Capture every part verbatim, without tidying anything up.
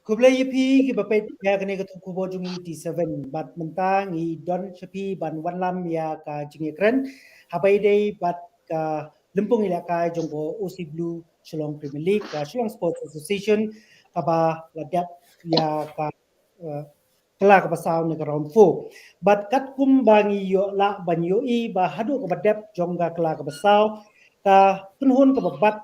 Khublei ïa phi kiba peit ïa kane ka tu khubor jong ngi T seven, bad mynta ngi don sha phi ban wanlam ïa ka jingïakren haba ïadei bad ka lympung ïalehkai jong ka O C Blue Shillong Premier League, ka Shillong Sports Association, kaba la dep ïa ka, eh, kylla kaba saw ne ka round four. Bad katkum ba ngi ïoh lah ban ïohi ba haduh kaba dep jong ka kylla kaba saw, ka kynhun kaba bat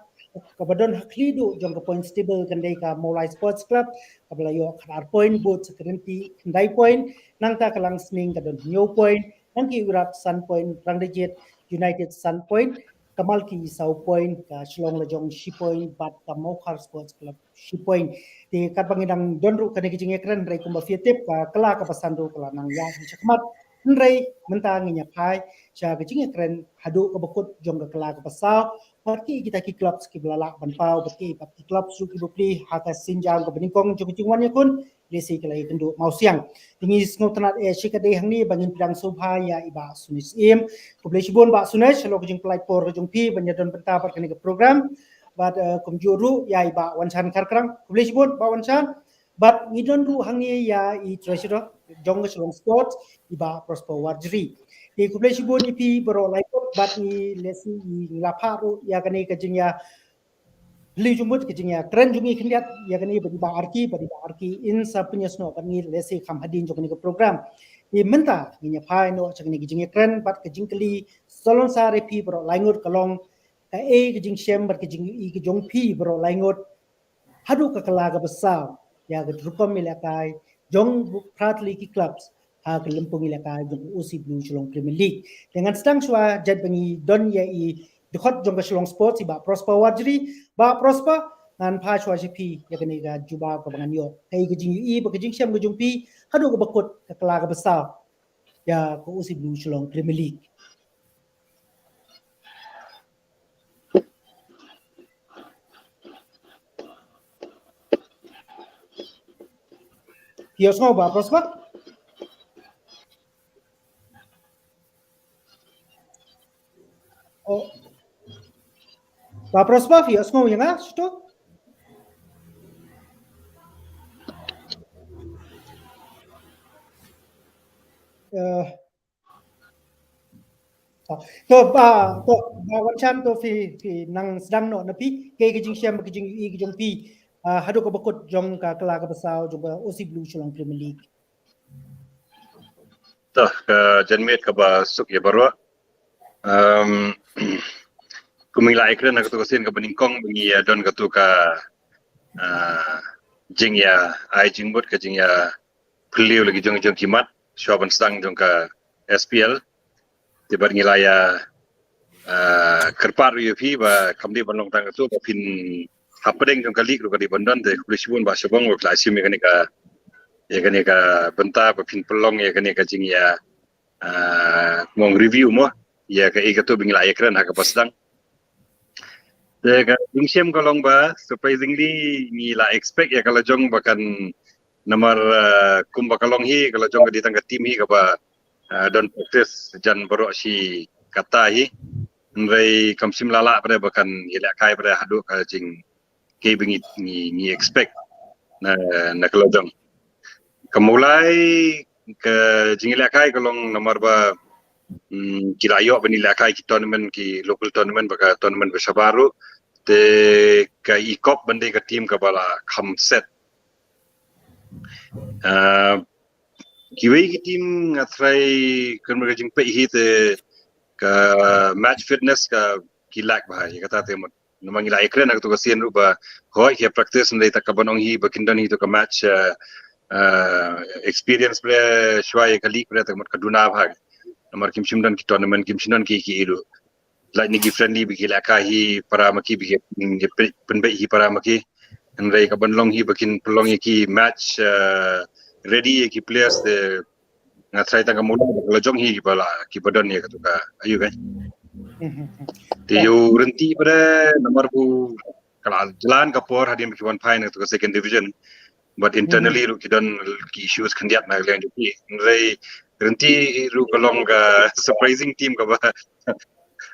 kaba don ha khlieh duh jong ka points table kan dei ka Mawlai Sports Club, kaba la ïoh khatar point, bad sa ka Ryntih khyndai point, nangta ka Langsning ka don hynñiew point, Nangkiew Irap san point, Rangbajit United san point, ka Malki saw point, ka Shillong Lajong shi point, bad ka Mawkhar Sports Club shi point. Te katba ngi dang don ruh kane ka jingïakren, hynrei kumba phi tip, ka kylla kaba san ruh ka la nang ïaid shakhmat. Hynrei mynta ngin ïa phai sha ka jingïakren haduh kaba kut jong ka kylla kaba saw, bad kiei kita ki clubs kiba la lah ban paw, bad kiei pat ki clubs ruh kiba plie ha ka sienjam kaba nyngkong jong ka jingwan ïakhun, lehse ka la ïakynduh mawsiang. Te ngi sngewtynnat eh shikatdei hangne ba ngin pdiang sngewbha ïa i Bah Sunesh Syiem. Khublei shibun Bah Sunesh, halor ka jingpynlait por ka jong phi ban ïa don bynta bad kane ka program. Bad, eh, kumjuh ruh ïa i Bah Wanchan Kharkrang. Khublei shibun Bah Wanchan. Bad ngi don ruh hangne ïa i Treasurer jong ka Shillong Sports, i Bah Prosper Warjri. Te khublei shibun ïa phi baroh laiphew, bad ngi lehse ngi la phah ruh ïa kane ka jingïa phylliew jingmut, ka jingïakren jong ngi khyndiat ïa kane bad i Bah Arki, bad i Bah Arki in sa pynïasnoh bad ngi lehse kham hadien jong kane ka program. Te mynta ngin ïa phai noh sha kane ka jingïakren bad ka jingkylli salonsar ïa phi baroh laingut ka long, kaei ka jingshem bad ka jingïohi ka jong phi baroh laingut haduh ka kylla kaba saw ïa ka rukom ïalehkai jong phra tylli ki clubs ha ka lympung ïalehkai jong ka O C Blue Shillong Premier League. Te ngan sdang shuwa, jait ba ngi don ïa i dkhot jong ka Shillong Sports, i Bah Prosper Warjri. Bah Prosper, ngan phah shuwa sha phi ïa kane ka jubab kaba ngan ïoh, kaei ka jingïohi bad ka jingshem ka jong phi haduh kaba kut ka kylla kaba saw ïa ka O C Blue Shillong Premier League. Phi ïohsngew Bah Prosper? Oh. Bah Prosper, phi ïohsngew ïa nga shuh? Eh, To, to, Bah, to, Bah Wanchan, to phi, phi nang sdang noh na phi, kaei ka jingshem, ka jingïohi ka jong phi, ah, haduh kaba kut jong ka kylla kaba saw jong ka O C Blue Shillong Premier League. To, ka janmiet kaba suk ïa baroh. Um, kum ngi la ïakren ha katu ka sien kaba nyngkong, ba ngi, ah, don katu ka, ah, jingïa ai jingmut, ka jingïa phylliew la ki jong, jong ki mat shuwa ban sdang jong ka S P L. Te bad ngi la ïa, ah, kyrpad ruh ïa phi ba kam dei ban long tang katu, ba phin hapdeng jong ka league ruh ka dei ban don. Te khublei shibun Bah Shabong, ba phi la shim ïa kane ka, ïa kane ka bynta ba phin pynlong ïa kane ka jingïa, ah, mong review mo ïa kaei katu ba ngi la ïakren ha kaba sdang. Te ka jingshem ka long ba surprisingly ngi la expect ïa ka lajong ba kan, namar, ah, kumba ka long hi, ka lajong ka dei tang ka team hi kaba, ah, don practice jan baroh shi katta hi. Hynrei kam shym la lah pat ba kan ïalehkai pat haduh ka jing, kaei ba ngi, ngi, ngi expect na, na ka lajong. Ka Mawlai ka jingïalehkai ka long namar ba, mm, ki la ïoh ban ïalehkai ki tournament, ki local tournament, bad ka tournament ba shabar ruh. Te ka i kop ban dei ka team kaba la kham set. Ah, kiwei ki team nga tharai kane ka jingpeit hi te ka match fitness ka ki lack bha ïa kata te mut. Namar ngi la ïakren ha katu ka sien ruh ba hooid ki practice, hynrei te kaban ong hi ba kin don hi tu ka match, ah, ah, experience pat shuwa ïa ka league pat te mut ka duna bha. Namar kim shym don ki tournament, kim shym don ki, ki ïa ruh. Lait na ki friendly ba ki ïalehkai hi para ma ki, ba ki, mm, pynbeit hi para ma ki. Hynrei kaban long hi ba kin pynlong ïa ki match, ah, ready ïa ki players te nga tharai tang ka Mawlai ka lajong hi kiba la, kiba don ïa katu ka, aiu kan. Te ïa u Ryntih pat namar ba ka la jlan ka por hadien ba ki wan phai na katu ka second division. But internally ruh ki don ki issues khyndiat na ka liang jong ki. Hynrei Ryntih ruh ka long ka surprising team kaba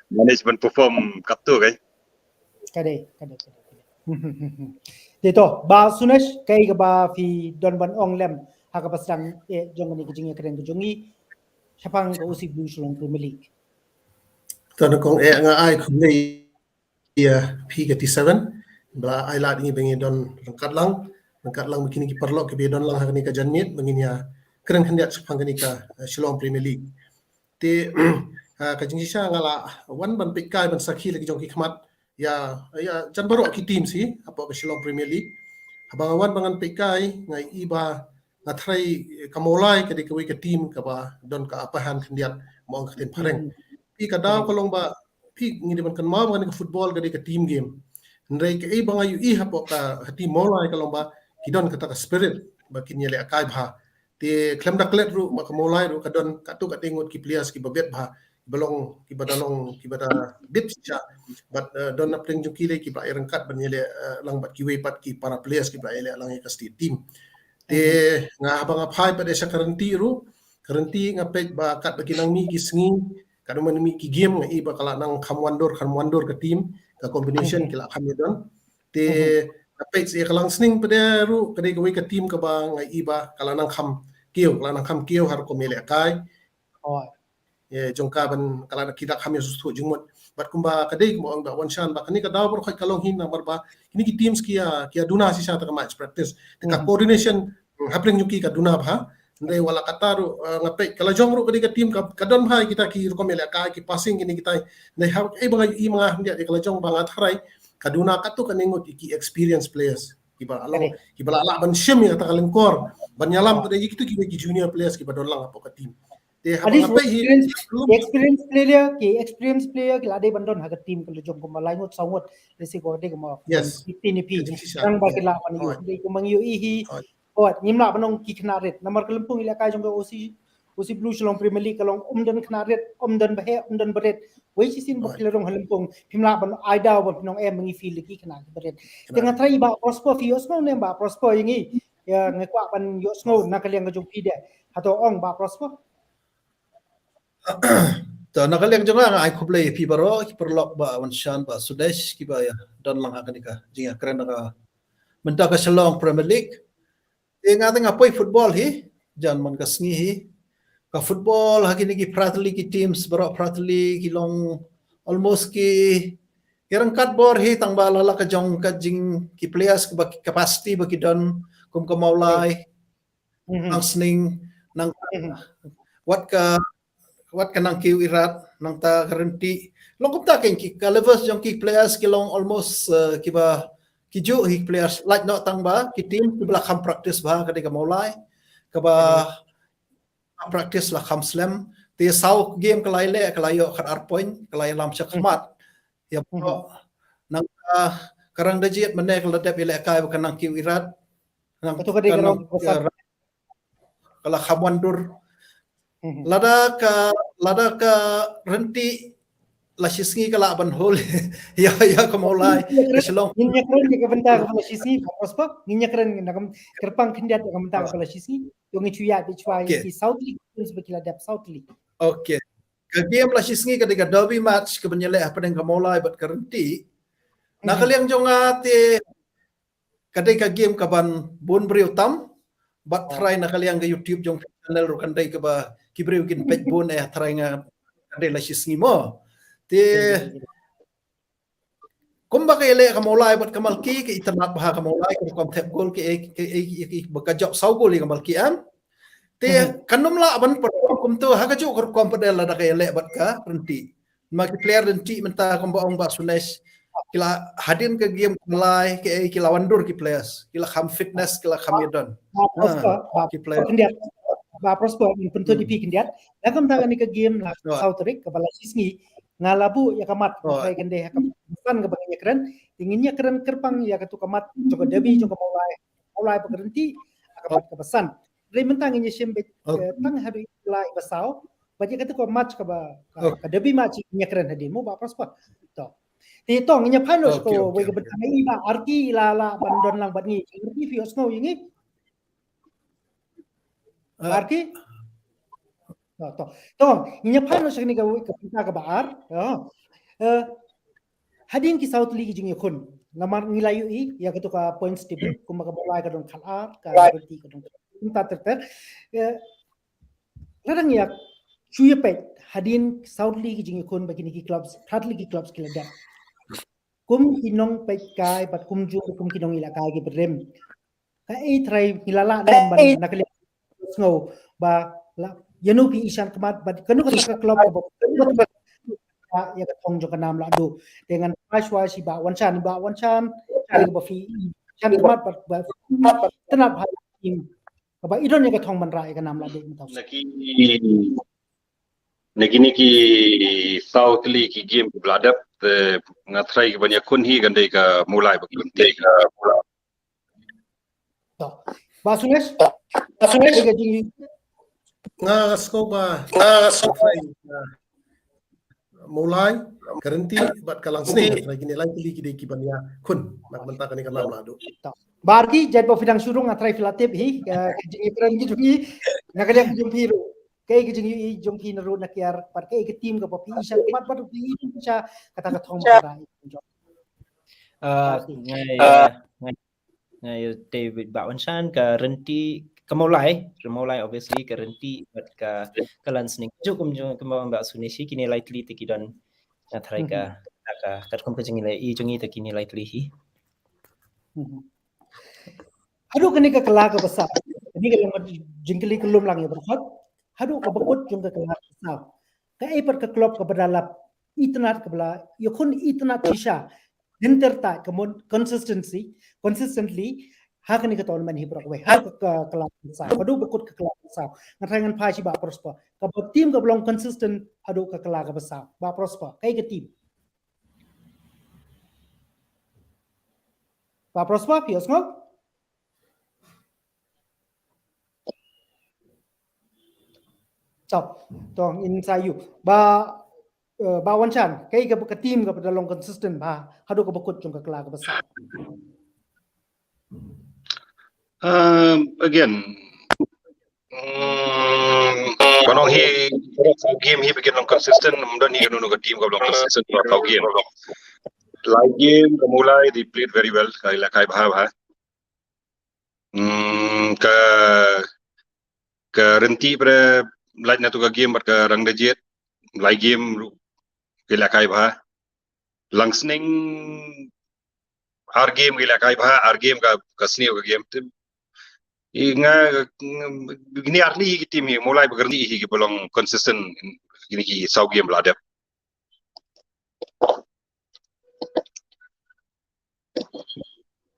manage ban perform katto kai. Ka dei, ka dei, ka dei, ka dei. Te to, Bah Sunesh, kaei kaba phi don ban ong lem ha kaba sdang eh jong kane ka jingïakren ka jong ngi shaphang ka O C Blue Shillong Premier League? To, nyngkong eh nga ai khublei ïa phi ka T seven ba la ai lad ïa ngi ba ngin don ryngkat lang, ryngkat lang bad kine ki paralok kiba don lang ha kane ka janmiet ba ngin ïakren khyndiat shaphang kane ka, eh, Shillong Premier League. Te, ah, ka jingshisha nga la wan ban peit kai ban sakhi la ki jong ki khmat ïa, ïa jan baroh ki team hi hapoh ka Shillong Premier League. Haba nga wan ba ngan peit kai nga i ba nga tharai ka Mawlai ka dei kawei ka team kaba don ka upper hand khyndiat, mo, ong ka ktien phareng. Phi, ka daw ka long ba phi, ngi dei ban kynmaw ba kane ka football ka dei ka team game. Hynrei kaei ba nga ïohi hapoh ka, ha team Mawlai ka long ba ki don kata ka spirit ba kin ïalehkai bha. Te khlem da klet ruh, ma ka Mawlai ruh ka don katto katne ngut ki players kiba bit bha, kiba long, kiba da long, kiba da bit shisha. Bad, eh, don na pdeng jong ki lei kiba ïa ryngkat ban ïaleh, eh, lang bad kiwei pat ki para players kiba ïaleh lang ïa ka state team. Te nga, haba nga phai pat ïa sha ka rynti ruh, ka rynti nga peit ba katba ki nang mih ki sngi, katba nang mih ki game, nga i ba ka la nang kham wandur, kham wandur ka team, ka combination ki la kham ïa don. Te nga peit sa ïa ka Langsning pat ruh, ka dei kawei ka team kaba nga i ba ka la nang kham kiew, ka la nang kham kiew ha rukom ïalehkai. Ïa, jong ka ban ka la, ki da kham ïa sngewthuh jingmut. Bad kumba ka dei kumba ong Bah Wanshan ba kane ka daw baroh khoit ka long hi namar ba kine ki teams ki ïa, ki ïa duna shisha ta ka match practice. Te ka coordination, hmm, hapdeng jong ki ka duna bha. Hynrei wat la katta ruh, eh, nga peit ka lajong ruh ka dei ka team ka, ka don bha kita ki rukom ïalehkai, ki passing, kine kita. Hynrei haba, eh, ba nga ïohi ma nga khyndiat ïa ka lajong ba nga tharai ka duna katto katne ngut ki experience players kiba la long, kiba la lah ban shim ïa kata ka lyngkor ban ïalam pat ïa kitu kiwei ki junior players kiba don lang hapoh ka team. Te haba nga peit hi, experience, experience player, ki experience player ki la dei ban don ha ka team ka lajong kumba lai ngut saw ngut. Lehse ko dei kumba fifteen phi. Tang ba ki la ban ïoh, dei kumba ngi ïohi hi. Wat, ngim lah ban ong ki khynnah rit. Namar ka lympung ïalehkai jong ka O C, O C Blue Shillong Premier League ka long ym don khynnah rit, ym don baheh, ym don barit. Wei shisien ba phi la rung ha lympung, phim lah ban ai daw ban phin ong em ngi feel ki khynnah kiba rit. Te nga tharai Bah Prosper phi ïohsngew ne Bah Prosper ïa ngi. Ïa, nga kwah ban ïohsngew na ka liang ka jong phi de. Hato ong Bah Prosper? To, na ka liang jong nga nga ai khublei ïa phi baroh, ki paralok Bah Wanshan, Bah Sudesh, kiba ïa don lang ha kane ka jingïakren na ka mynta ka Shillong Premier League. Te nga te nga poi football hi, jan man ka sngi hi. Ka football ha kine ki Prateli ki teams baroh Prateli ki long almost ki, ki ryngkat bor hi tang ba la la ka jong ka jing ki players ba ki capacity ba ki don kum ka Mawlai, Langsning, nang wat ka wat ka Nangkiew Irat, nangta ka Rynti. Long kumta kein ki, ka levels jong ki players ki long almost, eh, kiba ki ju hi players, lait noh tang ba ki team kiba la kham practice bha ka dei ka Mawlai, kaba practice la kham slem. Te saw game ka la ïaleh ka la ïoh khat ar point, ka la ïalam sha khmat. Ïa, nangta ka Rangdajied mynne ka la dep ïalehkai bad ka Nangkiew Irat. Nang ka dei ka long ka la kham wandur. Lada ka, lada ka Rynti la shisngi ka lah ban hol ïa, ïa ka Mawlai ka Shillong. Ngin ïakren ïa ka bynta ka la shisngi, Bah Prosper. Ngin ïakren na ka kyrpang khyndiat ïa ka bynta ka la shisngi. Ïa ngi shu ïa, shu ïa ki South League, ba ki la dep South League. Okay. Ka game la shisngi ka dei ka derby match ka ban ïaleh hapdeng ka Mawlai bad ka Rynti. Na ka liang jong nga te ka dei ka game kaban bun briew tam, bad tharai na ka liang ka YouTube jong channel ruh kan dei kaba ki briew kin peit bun, eh, tharai nga ka dei la shisngi mo. Te kumba ka ïaleh ka Mawlai bad ka Malki, ka itynnad bha ka Mawlai, ka rukom thep gol, ka, ka, ka, ka, ka jop saw gol ïa ka Malki, em. Te kan ym lah ban perform kumto ha kajuh ka rukom pat lada ka ïaleh bad ka Rynti. Ma ki player Rynti mynta kumba ong Bah Sunesh, ki la hadien ka game ka Mawlai, ki, ki la wandur ki players, ki la kham fitness, ki la kham ïadon. Bah Prosper, Bah Prosper khyndiat, Bah Prosper, ngin pynthut ïa phi khyndiat. Na ka bynta kane ka game la saw tarik kaba la shisngi, nga la buh ïa ka mat, nga tharai kan dei ha ka san kaba ngin ïakren, te ngin ïakren kyrpang ïa katu ka mat jong ka derby jong ka Mawlai, Mawlai bad ka Rynti, ha ka mat kaba san. Hynrei mynta ngin ïa shim beit, eh, tang haduh ïa ka mat ba saw, bad ïa katu ka match kaba, ka, ka derby match ngin ïakren hadien mo Bah Prosper. To. Te to ngin ïa phai noh sha kawei ka bynta, nga i Bah Arki la lah ban don lang bad ngi. Arki, phi ïohsngew ïa ngi? Bah Arki? To, to. To, ngin ïa phai noh sha kane ka, ka bynta kaba ar. To. Eh, hadien ki saw tylli ki jingïakhun, Namar ngi la ïohi ïa katu ka points table, kumba ka Mawlai ka don khat ar, ka Rynti ka don khat ar. Kumta ter ter. Eh, lada ngi ïa shu ïa peit hadien saw tylli ki jingïakhun ba kine ki clubs, khat tylli ki clubs ki la dep. Kum ki nongpeitkai bad kumjuh kum ki nongïalehkai ki ba rim. Kaei trai ngi la lah ne em ban na ka liang sngew ba la ïa no phi i shan khmat bad kano kano ka club ba ïa ka thong jong ka nam Lahduh. Te ngan phai shuwa sha i Bah Wanshan, Bah Wanshan, ba phi i shan khmat bad ba itynnad bha ïa ka team kaba i don ïa ka thong ban rah ïa ka nam Lahduh mynta. Na ki, na kine ki saw tylli ki game kiba la dep, te nga trai ki ban ïakhun hi kan dei ka Mawlai bad ka Rynti. To. Bah Sunesh? Bah Sunesh? Ka jing- Nga sngew ba, nga sngew ba, uh, Mawlai, ka Rynti bad ka Langsning, nga trai kine lai tylli ki dei ki ban ïakhun na ka bynta kane ka nam Lahduh. To. Bah Arki, jait ba phi dang shu rung, nga trai phi la tip hi, uh, ka jingïakren ki jong phi, na ka liang ki jong phi ruh. Kaei ka jingïohi jong phi na ruh na kiar, bad kaei ka team kaba phi i sha khmat bad phi i sha kata ka thong ba ka rah. Ah, ngai, ah, ngai, ngai David Bah Wanshan, ka Rynti, ka Mawlai, ka Mawlai obviously, ka Rynti bad ka, ka Langsning. Ju kum jong, kum Bah Sunesh hi, kine lai tylli te ki don, nga trai ka, ka, katkum ka jingïalehkai jong ngi te kine lai tylli hi. Mhm. Haduh kane ka kyla kaba saw. Kane ka long jingkylli ka lum lang ïa baroh. Haduh kaba kut jong ka kyla kaba saw. Kaei pat ka club kaba da lap itynnad kaba la ïakhun itynnad shisha. Lynter ta ka mon consistency, consistently. Ha kane ka tournament hi baroh kawei. Ha ka, ka kyla kaba saw. Haduh ba kut ka kyla kaba saw. Nga trai ngan phai sha i Bah Prosper. Kaba team kaba long consistent haduh ka kyla kaba saw. Bah Prosper. Kaei ka team? Bah Prosper, phi ïohsngew? To, to, ngin sa ïoh. Bah, eh, Bah Wanshan, kaei ka, ka team kaba da long consistent bha haduh kaba kut jong ka kyla kaba saw? Um, again, mm, ban ong hi, saw game hi ba kin long consistent, ym don hi kano kano ka team kaba long consistent saw game. Lai game ka Mawlai, they played very well, ka ïalehkai bha bha. Mm, ka, ka Rynti pat lait na tu ka game bad ka Rangdajied, lai game ruh ka ïalehkai bha. Langsning ar game ka ïalehkai bha, ar game ka, ka sniew ka game. Te i nga, kine ar tylli ki team hi, Mawlai bad ka Rynti hi kiba long consistent kine ki saw game la dep.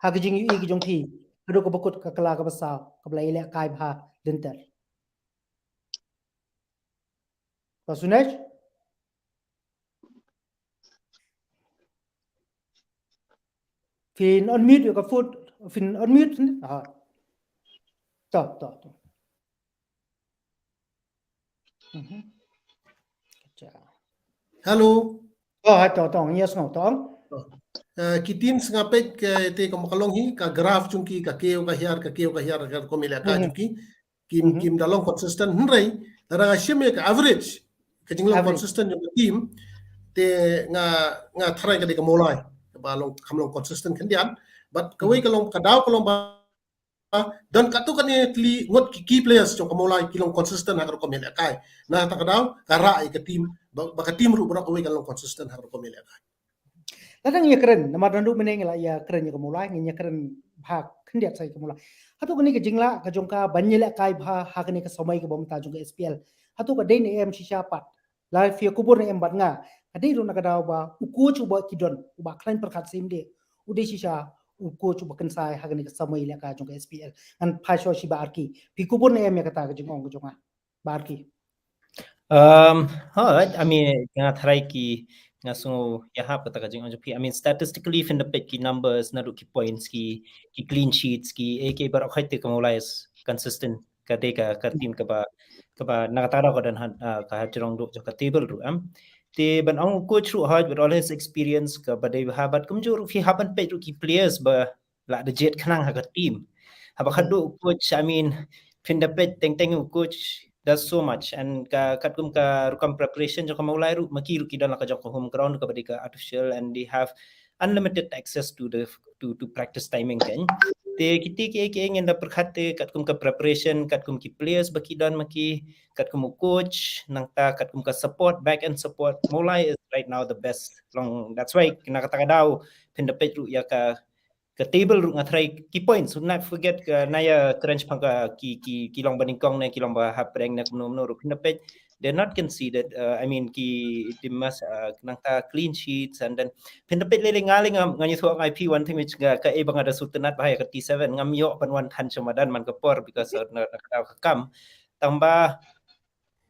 Ha ka jingïohi ka jong phi, haduh kaba kut ka kyla kaba saw, kaba la ïalehkai bha lynter. Bah Sunesh? Phin unmute ïa ka phone, phin unmute. Ah. To, to, to. Mhm. Hello. Oh, hai, to, to, yes, no, to. Eh, ki team sngap peit ka te ka ma ka long hi, ka graph jong ki, ka kiew ka hiar, ka kiew ka hiar, ka rukom ïalehkai jong ki. Kim, kim da long consistent, hynrei lada nga shim ïa ka average, ka jinglong consistent jong ka team, te nga, nga tharai ka dei ka Mawlai kaba long, kam long consistent khyndiat. But kawei ka long, ka daw ka long ba don katto katne tylli ngut ki key players jong ka Mawlai ki long consistent ha ka rukom ïalehkai. Na kata ka daw ka rah ïa ka team ba, ba ka team ruh baroh kawei ka long consistent ha ka rukom ïalehkai. Lada ngi ïakren, namar naduh mynne ngi la ïakren ïa ka Mawlai, ngi ïakren bha khyndiat sa ïa ka Mawlai. Hato kane ka jinglah ka jong ka ban ïalehkai bha ha kane ka samoi kaba mynta jong ka S P L, hato ka dei ne em shisha pat? La phi ïa kubur ne em bad nga? Ka dei ruh na ka daw ba u coach uba ki don, u Bah Khlaiñ Pyrkhat Syiem de, u dei shisha u coach uba kynsai ha kane ka samoi ïalehkai jong ka S P L. Ngan phai shuwa sha i Bah Arki. Phi kubur ne em ïa kata ka jingong ka jong nga, Bah Arki? Um, alright. I mean, nga tharai ki, nga sngew ïahap kata ka jingong jong phi. I mean, statistically, phin da peit ki numbers, naduh ki points, ki, ki clean sheets, ki, eh, ki baroh, hooid te ka Mawlai is consistent. Ka dei ka, ka team kaba, kaba na kata ka daw ka don ha, ah, ka hajrong duh jong ka table ruh, em. Te ban ong coach ruh, hooid, with all his experience, kaba dei bha, but kumjuh ruh phi hap ban peit ruh ki players ba la da jied khnang ha ka team. Haba khatduh coach, I mean, phin da peit teng teng u coach does so much, and ka, katkum ka rukom preparation jong ka Mawlai ruh, ma ki ruh ki don la ka jong ka home ground kaba dei ka artificial, and they have unlimited access to the to to practice timing kan. Te kiti ki ki ngin da pyrkhat te katkum ka preparation, katkum ki players ba ki don ma ki, katkum u coach, nangta katkum ka support, back end support. Mawlai is right now the best. Long that's why kena kata ka daw phin da peit ruh ïa ka ka table ruh nga tharai key points. Not forget ka na ïa kren shaphang ka ki ki ki long ba nyngkong ne ki long ba hap pyrshang ne kumno kumno ruh phin da peit they're not conceded. Uh, I mean ki team mas uh, nangta clean sheets and then phin da peit lei lei nga lei nga nga ïathuh ngai phi one thing which nga ka e ba nga da sngewtynnat ba ha ïa ka T seven ngam ïoh ban wan than sha madan man ka por because uh, na na ka kam tang ba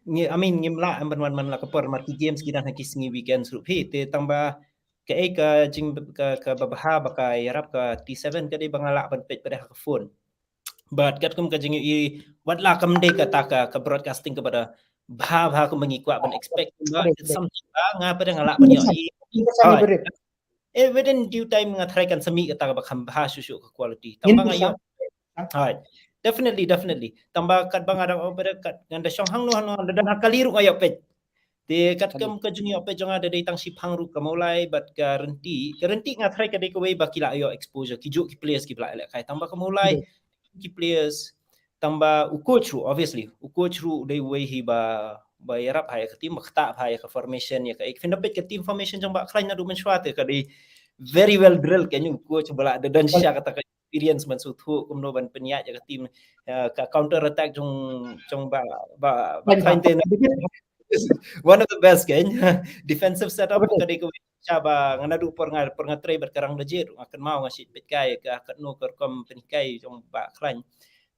ngi I mean ngim lah ban wan man la ka por ma ki games ki dang ha ki sngi weekends ruh phi te tang ba ka e ka jing ka ka ba bha ba ka ïarap ka T seven ka dei ba nga lah ban peit ba dei ha ka phone. But katkum ka jing i wat la kam dei kata ka ka broadcasting ka ba da bha bha kum ba ngi kwah ban expect, but it's something ba nga ba dei nga lah ban ïoh i. Eh, within due time nga tharai kan sa mih kata ka ba kham bha shuh shuh ka quality. Tang ba nga ïoh. Hai. Definitely, definitely. Tang ba kat ba nga da oper kat nga da shong hangno hangno da ha kali ruh nga ïoh peit. Te katkum ka jing ïoh peit jong nga da dei tang shipang ruh ka Mawlai bad ka Rynti. Ka Rynti nga tharai ka dei kawei ba ki la ïoh exposure ki juh ki players ki ba la lehkai tang ba ka Mawlai ki players tang ba u coach ruh obviously u coach ruh dei uwei hi ba ba ïarap ha ïa ka team ba ktah ha ïa ka formation ïa ka ek phin da peit ka team formation jong Bah Khlaiñ naduh mynshuwa te ka dei very well drilled kan u coach ba la da don shisha kata ka experience ban sngewthuh kumno ban pynïaid ïa ka team, eh, ka counter attack jong jong Bah Bah Bah Khlaiñ te one of the best kan defensive setup ka dei ka sha ba nga naduh por nga por nga trei bad ka Rangdajied nga kynmaw nga shait peit kai ka katno ka rukom pynhikai jong Bah Khlaiñ.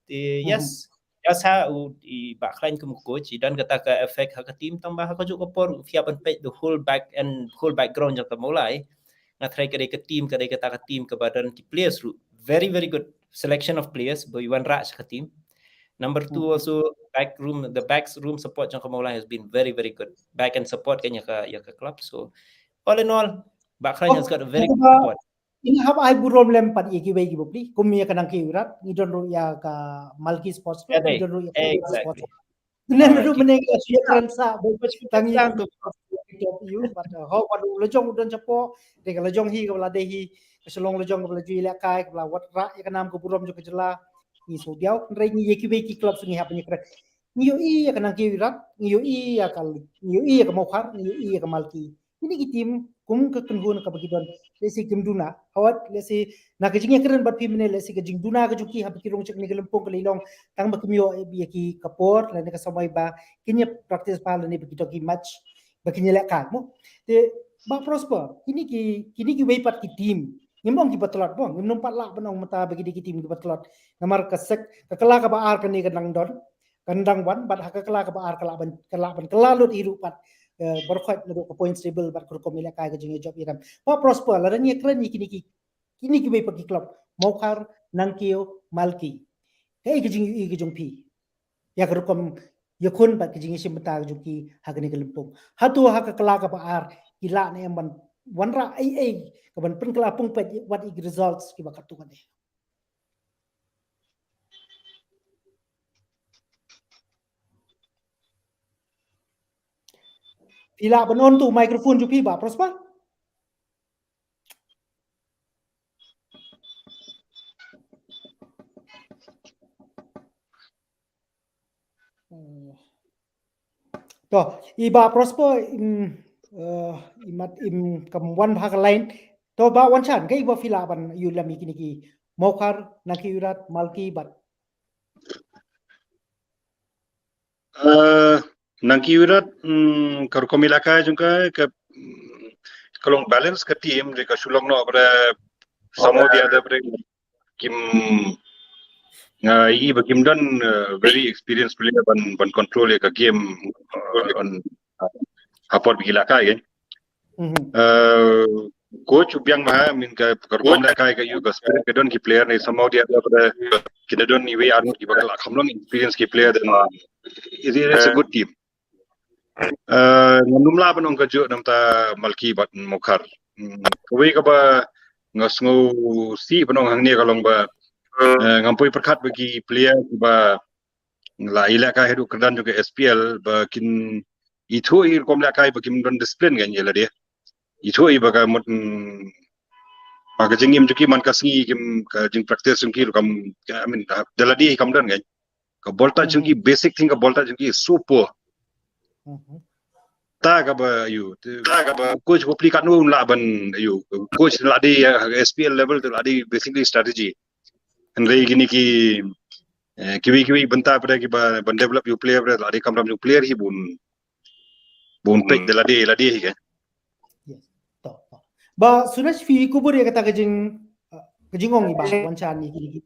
Te yes, yes ha u i Bah Khlaiñ kum coach i don kata ka effect ha ka team tang ba ha ka juh ka por phi hap ban peit the whole back and whole background jong ka Mawlai. Nga tharai ka dei ka team ka dei kata ka team ka ba don ki players ruh very very good selection of players ba i wanrah sha ka team. Number two also back room the back room support jong ka Mawlai has been very very good back and support kan ïa ka ïa ka club. So all in all Bah Khlaiñ has got a very good support. Ngi hap ai burom lem pat ïa kiwei ki bapli kum ïa ka Nangkiew Irat ngi don ruh ïa ka Malki Sports Club ngi don ruh ïa ka Sports Club. Nen ruh meneng ïa shu ïa kren sa ba tang ïa top ïa but ho ba la jong u don chapo de ka la jong hi ka la de hi ka shalong la jong ka la ju ïa kai ka la wat ra ïa ka nam ka burom jong ka jylla. Ngi shu diaw kren ïa kiwei ki club ngi hap ïa kren. Ngi ïohi ïa ka Nangkiew Irat ngi ïohi ïa ka ngi ïohi ïa ka Mawkhar ngi ïohi ïa ka Malki. Ini ki team kum ka kynhun ka ba ki don lehse kim duna hawat lehse na ka jingïakren bad phi mynne lehse ka jingduna ka jong ki haba ki rung sha kane ka lympung ka lei long tang ba kim ïoh ïa ki ka por lane ka samoi ba kin ïa practice ba lane ba ki dok ki match ba kin ïa lehkai mo. Te Bah Prosper kini ki kini ki wei pat ki team ngim ong ki ba tlot bo ngim nang pat lah ban ong mynta ba ki dei ki team ki ba tlot namar ka sek ka kala ka ba ar kane ka dang don kan dang wan bad ha ka kala ka ba ar ka lah ban ka lah ban ka lah lut hi ruh pat. Baroh khoit naduh ka points table bad ka rukom ïalehkai ka jingïajop ïarem. Bah Prosper lada ngi kren ïa kine ki kine kiwei pat ki club Mawkhar, Nangkiew, Malki. Kaei ka jingïohi ka jong phi ïa ka rukom ïakhun bad ka jingïashim bynta ka jong ki ha kane ka lympung? Hato ha ka kala ka ba ar ki lah ne em ban wanrah ei ei ka ban pynkylla pung peit wat i ki results ki ba katto katne. Phi lah ban on tu microphone jong phi Bah Prosper. To i Bah Prosper im, eh, imat im kam wan ha ka line. To Bah Wanchan kaei ba phi lah ban ïoh lem ïa kine ki Mawkhar, Nangkiew Irat, Malki bad Eh, Nangkiew Irat, mm, ka rukom ïalehkai jong ka, ka, mm, ka long balance ka team, de ka shu long noh bre, somehow the other bre, kim, nga i ba kim don, eh, very experienced player ban, ban control ïa ka game, eh, on, eh, ha por ba ki ïalehkai kan. Eh, coach u biang bha, I mean ka, ka rukom ïalehkai ka ïoh ka spirit ka don ki player ne somehow the other bre, ki da don iwei ar ngut ki ba ka lah kham long experience ki player then it, it's a good team. Eh, ngam lah ban ong kajuh namar Malki bad Mawkhar. Hmm, kawei kaba nga sngewsih ban ong hangne ka long ba, eh, ngam poi pyrkhat ba ki player kiba la ïalehkai haduh kyrdan jong ka S P L ba kin ithuh i rukom lehkai ba kim don discipline kan ïa lade. Ithuh i ba ka mut, mm, Ba ka jingim jong ki man ka sngi kim, ka jing practice jong ki ruh kam, I mean, da lade hi kam don kan. Ka ball touch jong ki, basic thing ka ball touch jong ki super. Ta kaba ïoh, ta kaba coach ba plie katno un lah ban ïoh, coach la dei, eh, S P L level te la dei basically strategy. Hynrei kine ki, eh, kiwei kiwei bynta pat kiba ban develop ïa u player pat la dei kamram ïa u player hi bun, bun peit da lade, lade hi ke. Yes. To, to. Bah Suresh, phi kubur ïa kata ka jing, eh, ka jingong i Bah Wanshan ïa ki,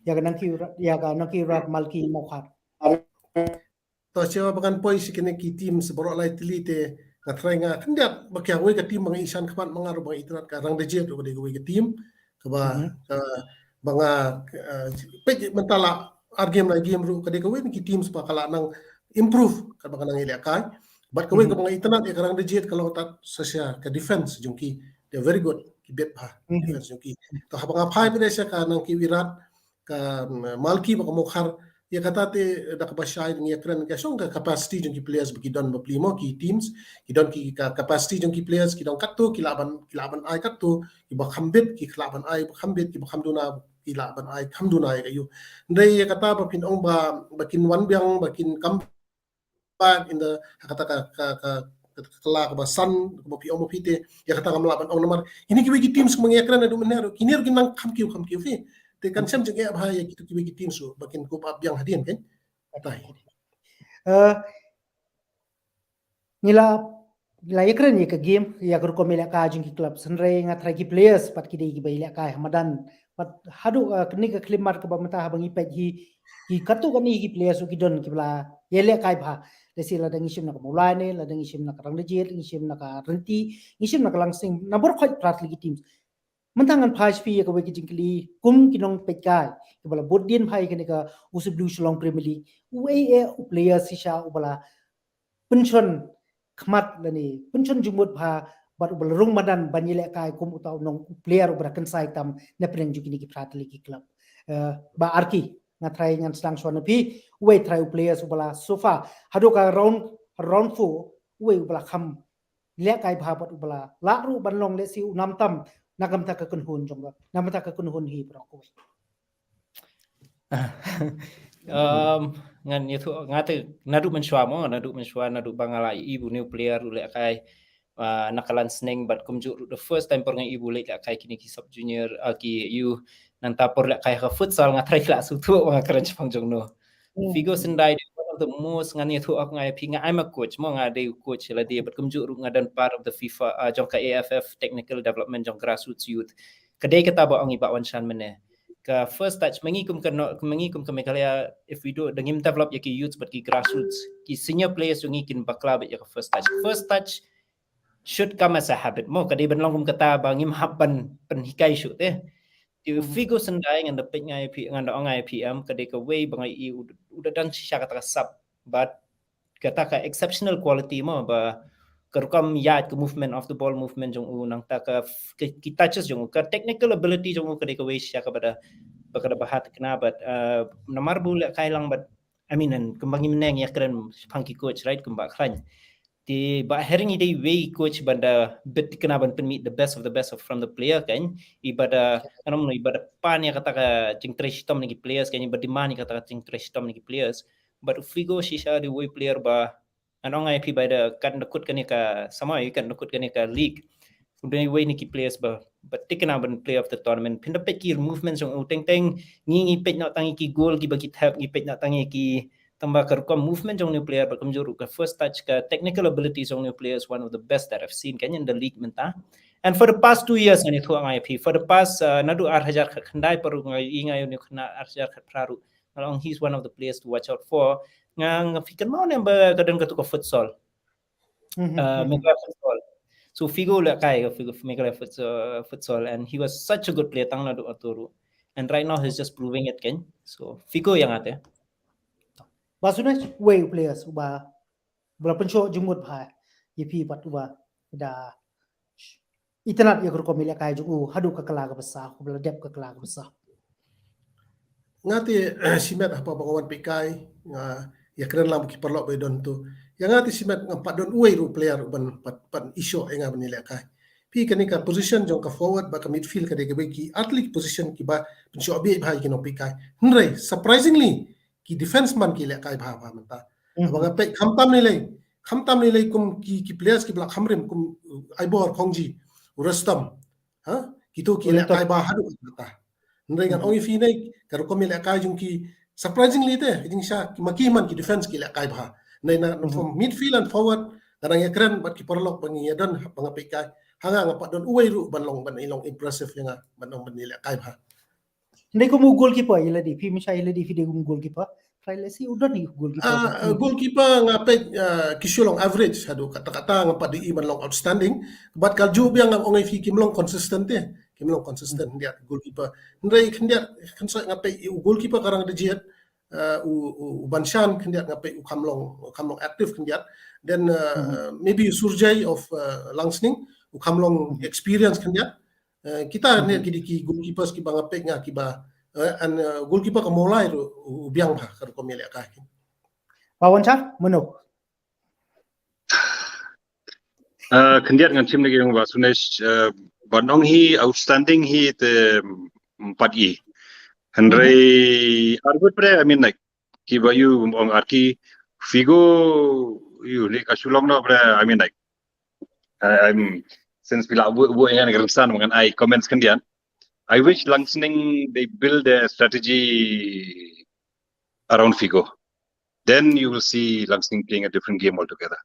ïa ka Nangkyrwat, ïa ka Nangkyrwat Malki Mawkhar. To, shuwa ba ngan poi sha kine ki teams baroh lai tylli te nga tharai nga khyndiat ba ka wei ka team ba nga i shan khmat ma nga ruh ba nga itynnad ka Rangdajied ruh ka dei ka wei ka team kaba, ka, ba nga, eh, peit mynta la ar game lai game ruh ka dei ka wei na ki teams ba ka la nang improve kaba ka nang ïalehkai. Bad ka wei kaba nga itynnad ïa ka Rangdajied ka long tat sa sha ka defense jong ki, they're very good, ki bit bha defense jong ki. To haba nga phai beit sha ka Nangkyrwat, ka, mm, Malki bad ka Mawkhar, ïa kata te da kaba shai ngi ïakren ka shong ka capacity jong ki players ba ki don ba plie mo ki teams, ki don ki ka capacity jong ki players, ki don katto ki lah ban, ki lah ban ai katto, kiba kham bit ki lah ban ai kham bit, kiba kham duna ki lah ban ai kham duna ïa ka ïoh. Hynrei ïa kata ba phin ong ba, ba kin wan biang, ba kin kam ba in the, ha kata ka, ka, ka, ka, ka la kaba san, kaba phi ong ba phi te, ïa kata ngam lah ban ong namar kine kiwei ki teams kumba nga ïakren haduh mynne ruh, kine ruh kin nang kham kiew, kham kiew phi. Te kan shem jingeh bha ïa kito kiwei ki teams ruh ba kin kup ap biang hadien kan. Kata hi. Eh, ngi la, ngi la ïakren ïa ka game, ïa ka rukom ïalehkai jong ki club, hynrei nga tharai ki players pat ki dei kiba ïalehkai ha madan. Pat haduh, eh, kane ka khyllipmat kaba mynta haba ngi peit hi, ki katto katne ki players ruh ki don kiba la ïalehkai bha. Lehse lada ngi shim na ka Mawlai ne, lada ngi shim na ka Rangdajied, ngi shim na ka Rynti, ngi shim na ka Langsing, na baroh khoit phra tylli ki teams. Mynta ngan phai sha phi ïa kawei ka jingkylli kum ki nongpeitkai kiba la bud dien bha ïa kane ka U S W Shillong Premier League. Uei eh u player shisha uba la pynshong khmat lane pynshong jingmut bha bad uba la rung madan ban ïalehkai kum uta u nong u player uba la kynsai tam na pdeng jong kine ki phra tylli ki club. Eh, Bah Arki, nga tharai ngan sdang shuwa na phi, uei tharai u player uba la so far haduh ka round, round four, uei uba la kham lehkai bha bad uba la lah ruh ban long lehse u nam tam na ka bynta ka kynhun jong ka, na ka bynta ka kynhun hi baroh kawei. Um, ngan ïathuh, nga te naduh mynshuwa mo, naduh mynshuwa, naduh ba nga la ïohi ba une u player u lehkai, ah, na ka liang sneng bad kumjuh ruh the first time por nga ïohi ba u lehkai kine ki sub junior, ah, ki youth, nangta por lehkai ha ka futsal nga tharai ki la sngewthuh ba nga kren shaphang jong no. Figo Syndai dei one of the most, ngan ïathuh ïa nga ïa phi, nga, I'm a coach mo, nga dei u coach lade bad kumjuh ruh nga don part of the FIFA, ah, jong ka A F F technical development jong grassroots youth. Ka dei kata ba ong i Bah Wanshan mynne. Ka first touch, ma ngi kum ka no-, ma ngi kum ka Meghalaya, if we do, da ngim develop ïa ki youths bad ki grassroots, ki senior players jong ngi kin bakla beit ïa ka first touch. First touch should come as a habit mo, ka dei ban long kum kata ba ngim hap ban pynhikai shuh te. Te Figo Syndai ngan da peit nga ïa phi, ngan da ong nga ïa phi em, ka dei kawei ba nga ïohi u, u da don shisha kata ka sap, but kata ka exceptional quality mo, ba ka rukom ïaid, ka movement, off the ball movement jong u, nangta ka f-, ki, ki touches jong u, ka technical ability jong u ka dei kawei shisha kaba da, ba ka da bha thikna, but, uh, namar ba u lehkai lang, but I mean, and kumba ngi mynne ngi ïakren shaphang ki coach, right, kumba khlaiñ. Te Bah Hering i dei iwei i coach ba da bit thikna ban pynmih the best of the best of, from the player kan. I ba da, ngan ong i ba da pan ïa kata ka jingtrei shitom na ki players kan, i ba demand ïa kata ka jingtrei shitom na ki players. But u Figo shisha dei uwei u player ba ngan ong nga ïa phi ba da, katno kut kane ka samoi, katno kut kane ka league, u dei uwei na ki players ba, ba thikna ban player of the tournament. Phin da peit ki movement jong u, teng teng ngi, ngi peit noh tang ïa ki goal kiba ki thep, ngi peit noh tang ïa ki, tang ba ka rukom movement jong une u player, bad kumjuh ruh ka first touch, ka technical abilities jong une u player is one of the best that I've seen kan in the league mynta. And for the past two years, ngan ïathuh nga ïa phi, for the past, uh, naduh ar hajar khatkhyndai por ruh nga ïohi, nga ïohi une u khynnah ar hajar khatphra ruh, nga ong he's one of the players to watch out for. Nga, nga phi kynmaw ne ba ka don katu ka futsal, uh, Meghalaya futsal. So Figo lehkai ka Figo, Meghalaya futsal, futsal, and he was such a good player tang naduh atu ruh. And right now he's just proving it kan. So Figo ïa nga te. Bah Suresh, uwei u players uba, ba la pynshoh jingmut bha ïa phi bad uba da itynnad ïa ka rukom ïalehkai jong u haduh ka kyla kaba sah, kaba la dep ka kyla kaba sah? Nga te, shimet haba nga wan peitkai, nga ïakren lang bad ki paralok ba don tu. Ïa nga te shimet ngam pat don uwei ruh u player uban pat, pat ishoh ïa nga ban ïalehkai. Phi kane ka position jong ka forward bad ka midfield ka dei kawei ki artylli ki position kiba pynshoh bha ïa ki nongpeitkai. Hynrei surprisingly ki defense man ki lehkai bha bha mynta. Haba nga peit khamtam lei lei, khamtam lei lei kum ki, ki players kiba la kham rim kum, uh, Aibor Khongji, u Rustam. Ha? Kito ki lehkai bha haduh katta. Hynrei ngan ong ïa phi ne, ka rukom ïalehkai jong ki surprisingly te, ka jingshisha, ki ma ki man ki defense ki lehkai bha. Hynrei na, from midfield and forward, nga dang ïakren bad ki paralok ba ngi ïadon, ba nga peitkai. Ha nga, nga pat don uwei ruh ban long, ban long impressive ïa nga, ban long ban ïalehkai bha. Hynrei kum u goalkeeper ïa lade, phi, mynshuwa ïa lade phi dei kum u goalkeeper. Trai lehse u don ïa u goalkeeper. Ah, uh, goalkeeper nga peit, uh, ki shu long average, haduh katta katta nga pat dei ban long outstanding. Bad ka juh biang nga ong ïa phi kim long consistent te. Kim long consistent khyndiat goalkeeper. Hynrei khyndiat khyndiat nga peit u goalkeeper ka Rangdajied, uh, u, u, u Banshan khyndiat nga peit u kham long, u kham long active khyndiat. Then, uh, maybe Surjai of, uh, Langsning, u kham long experience khyndiat. Eh, kita ne ki dei ki goalkeepers kiba nga peit nga kiba, eh, and, eh, goalkeeper ka Mawlai ruh u, u biang bha ka rukom ïalehkai. Ba wan cha mano? Eh, khyndiat ngan shim lagi ïa u Bah Sunesh, eh, ban ong hi outstanding hi te, mm, pat i. Hynrei ar bad pre, I mean, like, kiba ïa u ong ar ki Figo ïa u ne ka shu long noh pre, I mean, like, uh, I'm, since phi la bu, bu ïa nga rynsan ngan ai comments khyndiat. I wish Langsning they build their strategy around Figo. Then you will see Langsning playing a different game altogether.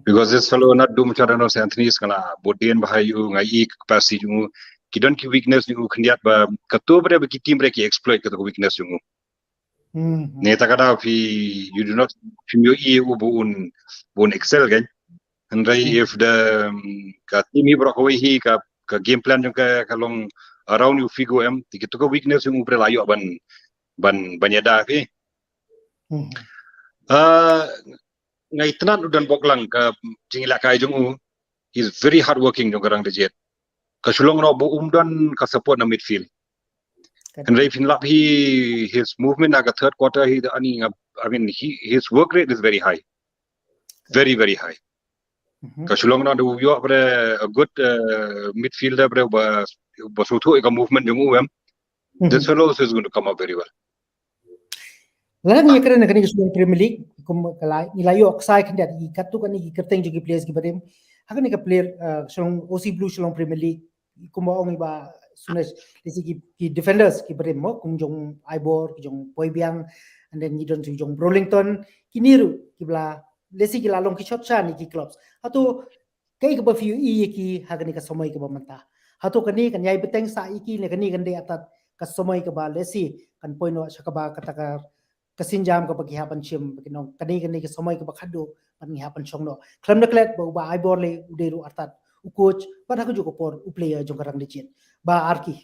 Because this fellow, Nat Dum Chadano Saint Anthony's, nga la bud dien bha ïa u, nga i capacity jong u, ki don ki weakness jong u khyndiat ba, kato ba ki team ba ki exploit kato ka weakness jong u. Ne ta ka daw phi, you do not, phim ïohi u ba un, ba un excel kan. Hynrei if the, um, ka team hi baroh kawei hi ka, ka game plan jong ka, ka long around ïa u Figo em, te kito ka weakness jong u ba la ïoh ban, ban, ban ïada phi. Ah, nga itynnad u Don Boklang ka jingïalehkai jong u. He's very hardworking jong ka Rangdajied. Ka shu long noh ba um don ka support na midfield. Hynrei phin lap hi his movement na ka third quarter hi, ani nga, I mean, he, his work rate is very high. Very, very high. Ka shu long noh da u ïoh ba a good, uh, midfielder ba, ba shu thuh ïa ka movement jong u em. This fellow is going to come up very well. Lada ngi kren kane ka Shillong Premier League, kum ka la, ngi la ïoh ksai khyndiat ïa katto katne ki kyrteng jong ki players kiba rim. Ha kane ka player, uh, Shillong O C Blue Shillong Premier League, kumba ong i Bah Sunesh, lehse ki, ki defenders kiba rim mo, kum jong Aibor, ki jong Poibiang, and then ngi don ki jong Brolington, kine ruh kiba la, lehse ki la long ki shot shan ïa ki clubs. Hato kaei kaba phi ïohi ïa ki ha kane ka samoi kaba mynta? Hato kane kan ïai bteng sah ïa ki ne kane kan dei artat ka samoi kaba lehse kan poi noh sha kaba kata ka, ka sienjam kaba ki hap ban shim, ba kin ong kane, kane ka samoi kaba khadduh ban ngi hap ban shong noh. Khlem da klet ba u Bah Aibor lei u dei ruh artat u coach bad ha kajuh ka por u player jong ka Rangdajied. Bah Arki.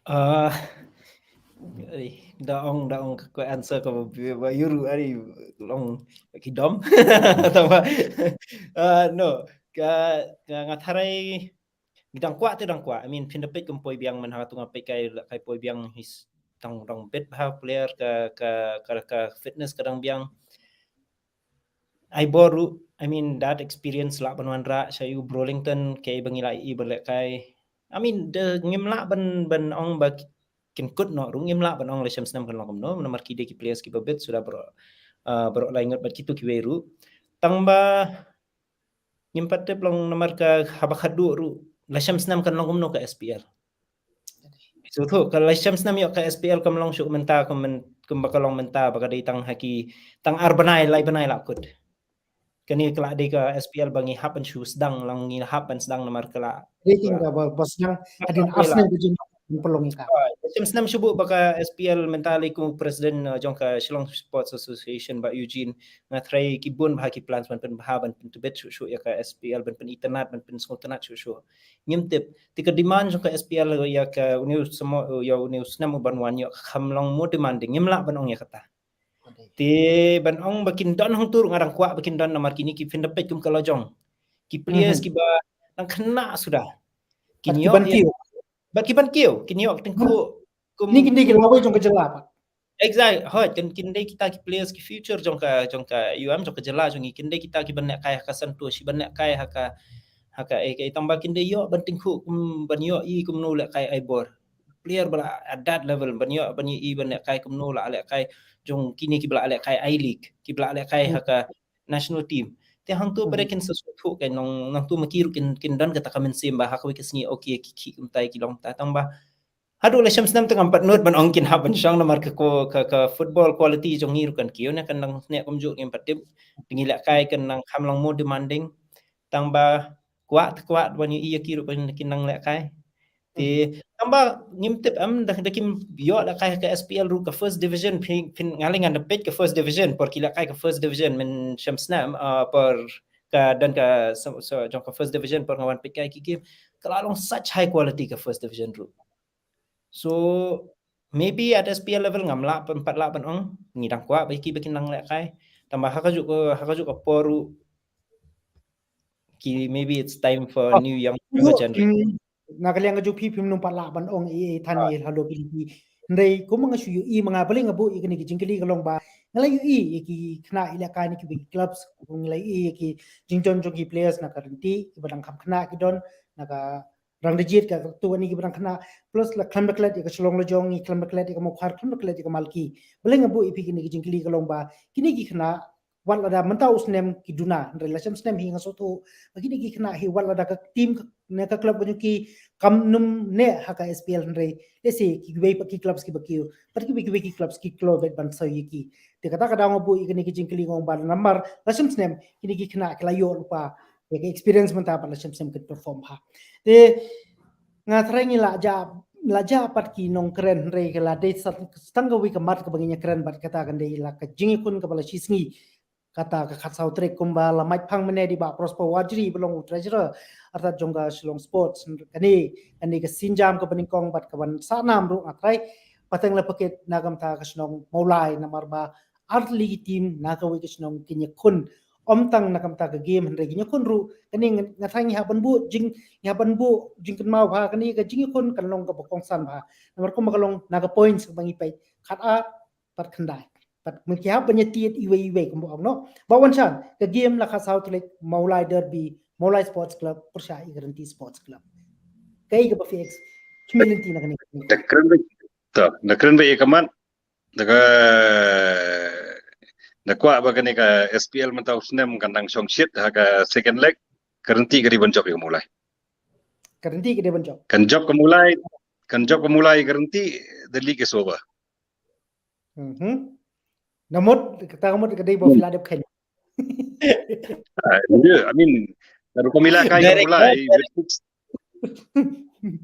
Ah, eh, da ong, da ong ka answer kaba, ba ïa u ruh, ai, long ki dom. Tangba, ah, no, ka, ka nga tharai ngi dang kwah te dang kwah. I mean, phin da peit kum Poibiang, man ha tu nga peit kai, kai Poibiang, he's dang, dang bit bha player ka, ka, ka, ka fitness ka dang biang. Aibor ruh, I mean, that experience lah ban wanrah sha ïa u Brolington, kaei ba ngi lah ïohi ba lehkai. I mean, da ngim lah ban, ban ong ba kin kut noh ruh, ngim lah ban ong lasham snem kan long kumno, namar ki dei ki players kiba bit suda baroh, ah, baroh lai ngut bad kito kiwei ruh. Tangba ngim pat tip long namar ka haba khadduh ruh lasham snem kan long kumno ka S P L. Shu thuh ka lasham snem ïoh ka S P L kam long shuh mynta kum myn-, kumba ka long mynta ba ka dei tang ha ki, tang ar bnai lai bnai la kut. Kane ka la dei ka S P L ba ngi hap ban shu sdang, long ngi hap ban sdang namar ka la. Dei tang ka ba, ba sdang hadien ar snem ka jin pynlong ïa ka. Ah, lasham snem shu buh ba ka S P L mynta lei kum president, uh, jong ka Shillong Sports Association Bah Eugene nga tharai ki bun bha ki plans ban pynbha ban pyntbit shuh shuh ïa ka S P L ban pynitynnad ban pynsngewtynnad shuh shuh. Ngim tip. Te ka demand jong ka S P L ïa ka une u samo, ïa une u snem u ban wan ïoh kham long mo demanding, ngim lah ban ong ïa kata. Te ban ong ba kin don hangtu ruh nga dang kwah ba kin don namar kine ki phin da peit kum ka lajong. Ki players kiba dang khynnah suda. Kin ïoh ban kiew. Bad ki ban kiew, kin ïoh tyngkhuh kum. Ni kin dei ki lawei jong ka jylla pat. Exact, hoi, kin, kin dei kita ki players ki future jong ka, jong ka U M, jong ka jylla jong ngi, kin dei kita ki ban lehkai ha ka Santosh, ki ban lehkai ha ka, ha ka, eh, ka, tang ba kin dei ïoh ban tyngkhuh kum, ban ïohi kumno lehkai ai bor. Player ba la at that level, ban ïoh, ban ïohi ban lehkai kumno la lehkai jong kine ki ba la lehkai I-League, ki ba la lehkai ha ka national team. Te hangto pat kin sa sngewthuh, kan nang, nangto ma ki ruh kin, kin don kata ka mynsiem ba ha kawei ka sngi, okay, ki, ki kumta, ki long kumta, tang ba haduh la shem snem te ngam pat nud ban ong kin hap ban shong namar ka ko, ka, ka football quality jong ngi ruh kan kiew ne, kan nang ne kumjuh ngim pat tip. Te ngi lehkai kan nang kham long more demanding. Tang ba kwah te kwah ban ïohi ïa ki ruh ban kin nang lehkai. Te tang ba ngim tip em da, da kim ïoh lehkai ka S P L ruh, ka first division, phin, phin nga leh ngan da peit ka first division, por ki lehkai ka first division mynshem snem, ah, por ka don ka so, so, jong ka first division, por nga wan peit kai ki game, ka la long such high quality ka first division ruh. So maybe at S P L level ngam lah, ngam pat lah ban ong, ngi dang kwah ba ki, ba kin nang lehkai. Tang ba ha kajuh ka, ha kajuh ka por ruh ki, maybe it's time for new young generation. Na ka liang ka jong phi phim nang pat lah ban ong ei ei than ïa halor ki lynti. Hynrei kumba nga shu ïohi ma nga, balei nga buh ïa kane ka jingkylli ka long ba nga la ïohi ïa ki khynnah i lehkai na kiwei ki clubs, nga la ïohi ïa ki jingjop jong ki players na ka Rynti, kiba dang kham khynnah ki don, na ka Rangdajied ka tu kane kiba dang khynnah, plus la khlem da klet ïa ka Shillong Lajong, ngi khlem da klet ïa ka Mawkhar, khlem da klet ïa ka Malki. Balei nga buh ïa phi kane ka jingkylli ka long ba kine ki khynnah wat lada mynta u snem ki duna, hynrei la shem snem hi nga sngewthuh ba kine ki khynnah hi wat lada ka team ne ka club ka jong ki kam nym neh ha ka S P L, hynrei lehse kiwei pat ki clubs kiba kiew, pat kiwei kiwei ki clubs ki kloi beit ban soi ïa ki. Te kata ka daw nga buh ïa kane ka jingkylli, nga ong ba namar la shem snem kine ki khynnah ki la ïoh lypa ïa ka experience mynta, pat la shem snem kin perform bha. Te nga tharai ngi la jah, la jah pat ki nongkren, hynrei ka la dei sa tang kawei ka mat kaba ngin ïa kren bad kata kan dei la ka jingïakhun kaba la shisngi, kata ka khatsaw tarik, kumba la mait phang mynne da i Bah Prosper Warjri ba long u treasurer artat jong ka Shillong Sports. Kane, kane ka sienjam kaba nyngkong bad kaban sah nam ruh nga tharai pateng la pakit na ka bynta ka shnong Mawlai, namar ba ar tylli ki team na kawei ka shnong kin ïakhun. Ym tang na ka bynta ka game, hynrei kin ïakhun ruh. Kane nga tharai ngi hap ban buh jing, ngi hap ban buh jingkynmaw ba kane ka jingïakhun kan long kaba kongsan bha, namar kumba ka long na ka points kaba ngi peit, khatar pat khyndai. Pat mynta ki hap ban ïatied iwei iwei kumba ong noh. Bah Wanshan, ka game la khatsaw tarik, Mawlai Derby, Mawlai Sports Club pyrshah ïa ka Rynti Sports Club. Kaei kaba phi ex-, phi lynti na kane? Da kren beit, to, da kren beit ïa ka mat, da ka, da kwah ba kane ka S P L mynta u snem kan dang shong shit ha ka second leg, ka Rynti ka dei ban jop ïa ka Mawlai. Ka Rynti ka dei ban jop. Kan jop ka Mawlai, kan jop ka Mawlai ïa ka Rynti, the league is over. Mhm. Na mut, kata ka mut ka dei ba phi la dep khein. Ah, yeah, I mean, rukom i lehkai ka Mawlai with six,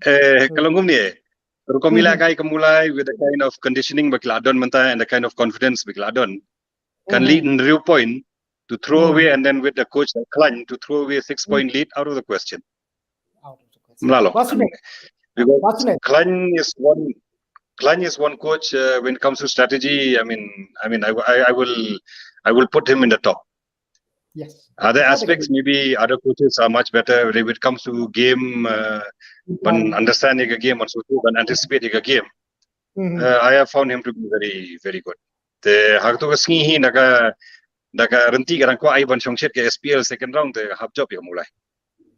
eh, ka long kumne. Rukom i lehkai ka Mawlai with the kind of conditioning ba ki la don mynta and the kind of confidence ba ki la don, kan leit hynriew point to throw away, and then with the coach like Khlaiñ to throw away a six point lead, out of the question. Out of the question. Mlalo. Bah Sunesh. Because Bah Sunesh, Khlaiñ is one, Khlaiñ is one coach, uh, when it comes to strategy, I mean, I mean, I, I, I will, I will put him in the top. Yes. Other aspects, maybe other coaches are much better when it comes to game, uh, ban understand ïa ka game, ban sngewthuh, ban anticipate ïa ka game. Mhm. Uh, I have found him to be very, very good. Te ha kato ka sngi hi, da ka, da ka Rynti ka dang kwah ai ban shong shit ka S P L second round, te hap jop ïa ka Mawlai.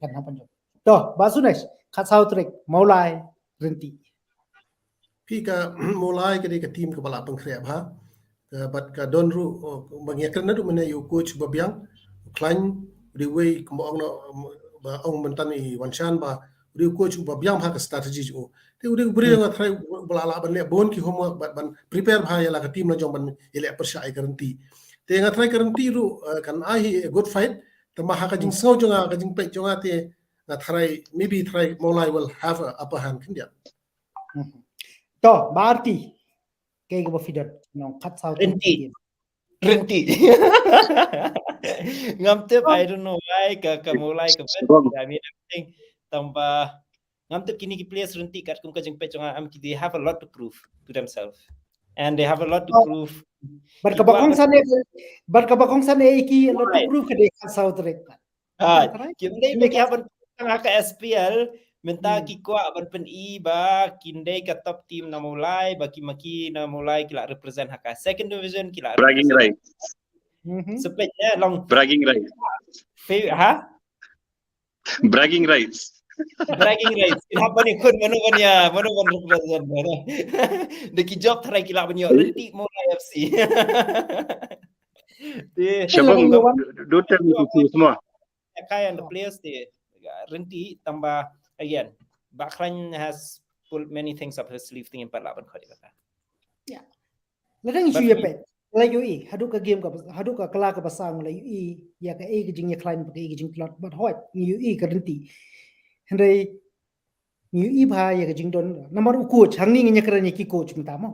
Kan hap ban jop. To, Bah Sunesh, khatsaw tarik, Mawlai, Rynti. Phi, ka Mawlai ka dei ka team kaba la pynkhreh bha. Ka, bad ka don ruh, oh, ba ngi ïakren naduh mynne ïa u coach ba biang, u Khlaiñ, u dei uwei kumba ong noh, um, ba ong mynta i Wanshan ba u dei u coach uba biang bha ka strategy jong u. Te u dei u briew nga tharai uba la lah ban leh bun ki homework bad ban prepare bha ïa la ka team la jong ban ïaleh pyrshah ïa ka Rynti. Te nga tharai ka Rynti ruh, eh, kan ai hi a good fight. Tangba ha ka jingsngew jong nga, ka jingpeit jong nga te nga tharai, maybe tharai Mawlai will have a upper hand khyndiat. Mhm. To, Bah Arti, kaei kaba phi don, nong khatsaw tarik. Rynti. Rynti. Ngam tip, I don't know why ka, ka Mawlai ka bet. I mean, I think tangba ngam tip kine ki players Rynti katkum ka jingpeit jong nga, em, ki, they have a lot to prove to themselves. And they have a lot to prove. Bad kaba kongsan eh, bad kaba kongsan eh ki a lot to prove ka dei khatsaw tarik. Ah, kim dei ba ki hap ban tang ha ka S P L, Mynta ki kwah ban pyni ba kin dei ka top team na Mawlai, ba ki ma ki na Mawlai ki la represent ha ka second division, ki la bragging rights. Sepet ya long bragging rights. Ha? Bragging rights. Bragging rights. Kin hap ban ïakhun mano ban ïa, mano ban represent. Da ki jop tharai ki lah ban ïoh ryntih Mawlai F C. Shabong, don't tell me to choose more. Kai and the players te ryntih tang ba, again, Bah Khlaiñ has pulled many things up his sleeve, tang ym pat lah ban khot ïa kata. Lada ngi shu ïa peit, la ïohi haduh ka game ka, haduh ka kylla kaba saw la ïohi ïa kaei ka jingïakhlaiñ bad kaei ka jingtlot, bad hooid ngi ïohi ka ryntih. Hynrei ngi ïohi bha ïa ka jingdon, namar u coach, hangne ngin ïakren ïa ki coach mynta mo.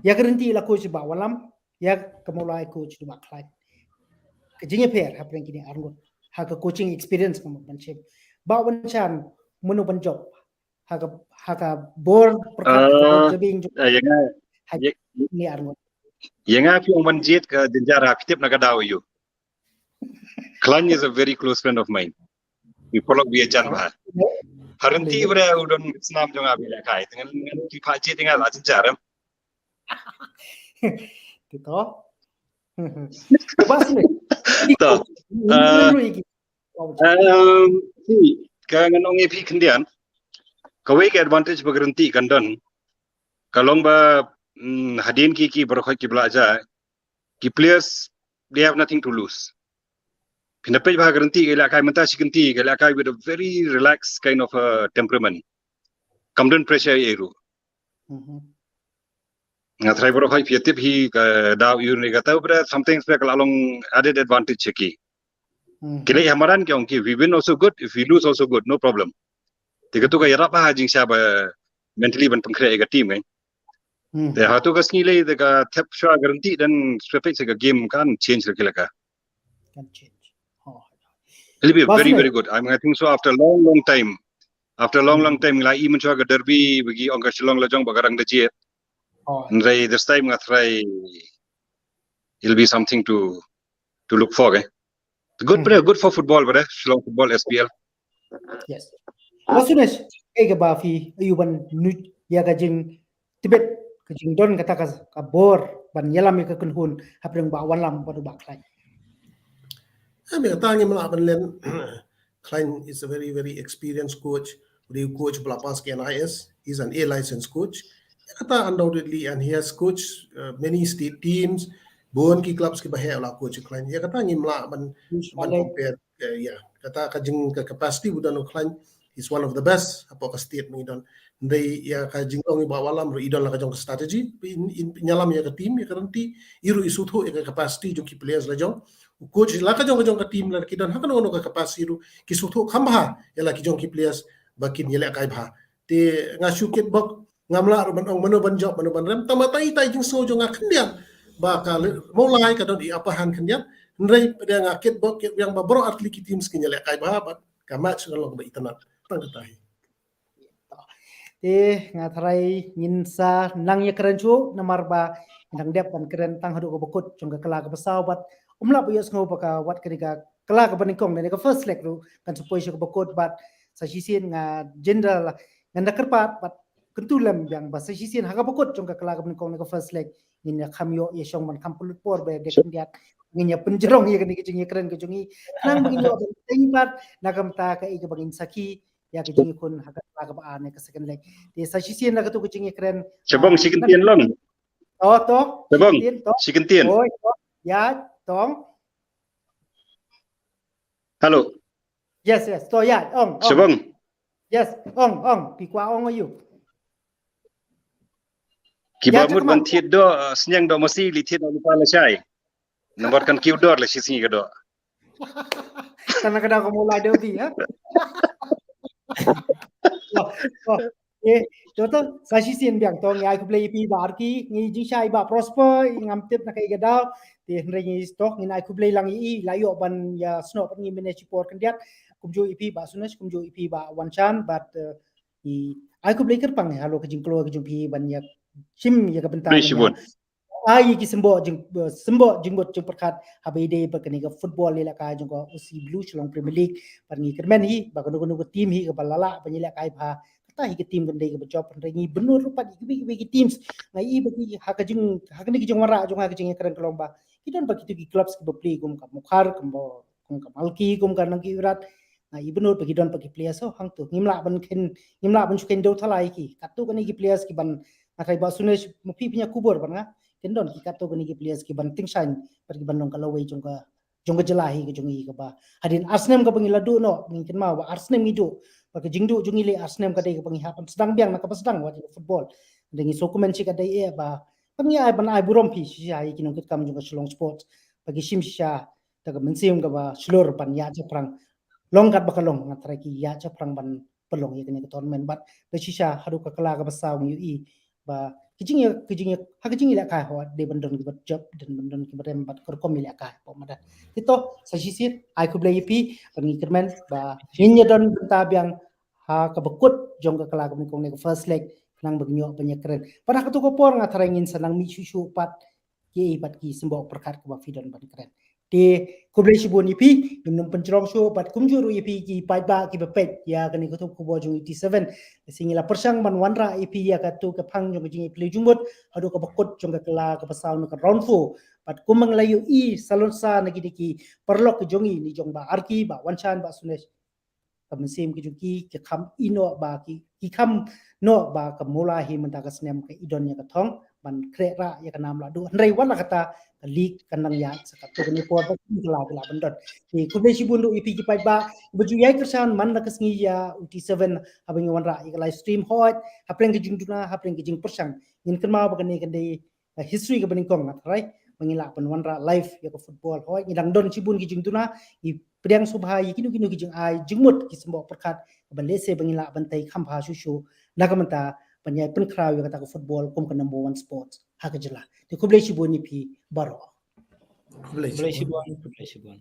Ïa ka ryntih la coach Bah Wallam, ïa ka Mawlai coach Bah Khlaiñ. Ka jingïapher hapdeng kine arngut ha ka coaching experience ka mut ban shim. Bah Wanchan, mano ban jop ha ka, ha ka bor pyrkhat, ha ka bor jabieng jong, ïa nga, ha ïa, ïa nga phi ong ban jied ka jynjar, ha phi tip na ka daw aïu? Khlaiñ is a very close friend of mine. Wi paralok wi ïajan bha. Ha ryntih bre u don snam jong nga ba lehkai. Te ngan, ngan phi phah jied ïa nga la jynjar em. Te to. Ba sini. To. Um, see, ka ngan ong ïa phi khyndiat. Kawei ka advantage ba ka ryntih kan don, ka long ba, mm, hadien ki, ki baroh ki ba la jia, ki players, they have nothing to lose. Phin da peit ba ka ryntih ka lehkai mynta, shi kynti ka lehkai with a very relaxed kind of a temperament. Kam don pressure ei ruh. Nga tharai baroh phi tip hi ka daw ïa une ka daw, but sometimes ka la long added advantage ki. Ki leh ha madan ki ong ki, we win also good, if we lose also good, no problem. Te katu ka ïarap ha jingshisha ba mentally ban pynkhreh ïa ka team, eh. Te hato ka sngi lei te ka thep shuwa ka ryntih, dan shuwa peit sa ka game kan change lei ka. Can change. Oh. It'll be a very, very good. I mean, I think so after a long, long time. After a long, long time, la i mynshuwa ka derby, ba ki ong ka Shillong la jong ba ka rang da jied. Oh. Hynrei this time nga tharai it'll be something to, to look for, eh. Good, bre, good for football, bre, Shillong football, S P L. Yes. Bah Sunesh, kaei kaba phi ïohi ban nud ïa ka jingtbit, ka jingdon kata ka, ka bor ban ïalam ïa ka kynhun hapdeng Bah Wallam bad Bah Khlaiñ. Em, ïa kata ngim lah ban len, Khlaiñ is a very, very experienced coach. Dei u coach ba la pass ka N I S, he's an A licensed coach. Ïa kata undoubtedly, and he has coached, uh, many state teams. Bun ki clubs kiba heh u la coach u Khlaiñ. Ïa kata ngim lah ban, ban compare. Eh, ïa, kata ka jing, ka capacity ba don u Khlaiñ, he's one of the best hapoh ka state ba ngi don. Hynrei ïa ka jinglong i Bah Wallam ruh i don la ka jong ka strategy, pynïalam ïa ka team, ïa ka ryntih, i ruh i sngewthuh ïa ka capacity jong ki players la jong. U coach la ka jong, ka jong ka team la ki don ha kano kano ka capacity ruh ki sngewthuh kham bha ïa la ki jong ki players ba kin ïalehkai bha. Te nga shu kitbok, ngam lah ruh ban ong mano ban jop, mano ban rem. Tang ba tang i tai jingsngew jong nga khyndiat ba ka Mawlai ka don i upper hand khyndiat. Hynrei pdeng nga kitbok, kit biang ba baroh artylli ki teams kin ïalehkai bha bad ka match ka long ba itynnad. Tang kata hi. Te nga tharai ngin sa nang ïakren shuh namar ba ngi dang dep ban kren tang haduh kaba kut jong ka kylla kaba saw bad um lah ba ïohsngew ba ka wat kane ka kylla kaba nyngkong ne ka first leg ruh kan sa poi sha kaba kut bad sa shisien nga jinda ngan da kyrpad bad kyntu lem biang ba sa shisien ha kaba kut jong ka kylla kaba nyngkong ne ka first leg ngin ïa kham ïoh ïa shong ban kham pynlut por ba dei khyndiat ngin ïa pynjrong ïa kane ka jingïakren ka jong ngi. Khnang ba ngin ïoh ban teng pat na ka bynta kaei kaba ngin sakhi ïa ka jingïakhun ha ka kylla kaba ar ne ka second leg. Te sa shisien la katu ka jingïakren. Shabong, shi kyntien long. To, to. Shabong, shi kyntien. Oi, to. Ïa, tong. Hello. Yes, yes. To, ïa, ong, ong. Shabong. Yes, ong, ong. Phi kwah ong aïu? Kiba mut ban thied doh, uh, sniang doh masi, li thied doh lypa lashai. Namar kan kiew dor la shi sngi ka doh. Tang na ka daw ka Mawlai derby, ha? Oh, oh. Eh, to, to, sa shisien biang to, ngi ai khublei ïa phi Bah Arki, ngi jingshai Bah Prosper, ngam tip na kaei ka daw. Te hynrei ngi to, ngin ai khublei lang ïa i, la ïoh ban ïasnoh bad ngi mynne shipor khyndiat. Kumjuh ïa phi Bah Sunesh, kumjuh ïa phi Bah Wanchan, bad, eh, ngi ai khublei kyrpang halor ka jingkloi ka jong phi ban ïa shim ïa ka bynta. Khublei shibun. ai ki symbol jing, symbol jingmut jingpyrkhat haba ïadei bad kane ka football ïalehkai jong ka O C Blue Shillong Premier League. Bad ngi kyrmen hi ba kano kano ka team hi kaba la lah ban ïalehkai bha, kata hi ka team kan dei kaba jop. Hynrei ngi bynnud ruh pat ïa kiwei kiwei ki teams, nga i ba ki ha ka jing, ha kane ka jingwanrah jong nga, ha ka jingïakren ka long ba ki don pat kito ki clubs kiba plie kum ka Mukhar, kum ba, kum ka Malki, kum ka Nangki Wirat. Nga i bynnud ba ki don pat ki players, oh, hangto ngim lah ban khein, ngim lah ban shu khein dewthala ïa ki. Katto katne ki players kiban, nga tharai Bah Sunesh, ma phi phin ïa khubor bad nga, kin don ki katto katne ki players kiban tyngshaiñ bad kiban long ka lawei jong ka, jong ka jylla hi ka jong ngi kaba hadien ar snem kaba ngi la duh noh, ngi kynmaw ba ar snem ngi duh. Bad ka jingduh jong ngi leh ar snem ka dei kaba ngi hap ban sdang biang na kaba sdang wat ïa ka football. Hynrei ngi sngewkmen shi katdei eh ba, ba ngi ai, ban ai burom phi shisha ïa ki nongkitkam jong ka Shillong Sports ba ki shim shisha da ka mynsiem kaba shlur ban ïaid shaphrang. Long katba ka long, nga tharai ki ïaid shaphrang ban pynlong ïa kane ka tournament. Bad da shisha haduh ka kylla kaba saw ngi ïohi ba ka jingïa, ka jingïa, ha ka jingïalehkai hooid dei ban don kiba jop, dei ban don kiba rem bad ka rukom ïalehkai hapoh madan. Te to sa shisien ai khublei ïa phi, bad ngi kyrmen ba ngin ïa don bynta biang ha kaba kut jong ka kylla kaba nyngkong ne ka first leg, khnang ba ngin ïoh ban ïakren. Bad ha kato ka por nga tharai ngin sa nang mih shuh shuh pat kiei pat ki symboh pyrkhat kaba phi don ban kren. Te khublei shibun ïa phi, ngim nym pynjrong shuh, bad kumjuh ruh ïa phi ki paidbah kiba peit ïa kane ka tup khubor jong U T seven. Lehse ngi la pyrshang ban wanrah ïa phi ïa kato ka phang jong ka jingïapyllait jingmut haduh kaba kut jong ka kylla kaba saw na ka round four. Bad kumba ngi la ïohi salon sa na kine ki paralok ki jong ngi, ne jong Bah Arki, Bah Wanshan, Bah Sunesh, ka mynsiem ki jong ki, ki kham ïeh noh ba ki, ki kham noh ba ka mula hi mynta ka snem ka i don ïa ka thong ban khreh rah ïa ka nam lahduh. Hynrei wat la katta ka league kan nang ïaid sa katto katne por ba ki la, ki la ban don. Te khublei shibun ruh ïa phi ki paidbah ba ju ïai kyrshan man la ka sngi ïa U T seven haba ngi wanrah ïa ka live stream, hooid hapdeng ka jingduna, hapdeng ka jingpyrshang. Ngin kynmaw ba kane kan dei ka history kaba nyngkong, nga tharai, ba ngi lah ban wanrah live ïa ka football. Hooid ngi dang don shibun ki jingduna, ngi pdiang sngewbha ïa kino kino ki jingai jingmut, ki symboh pyrkhat, kaba lehse ba ngi lah ban tei kham bha shuh shuh na ka bynta ban ïai pynkhraw ïa kata ka football kum ka number one sports ha ka jylla. Te khublei shibun ïa phi baroh. Khublei shibun, khublei shibun.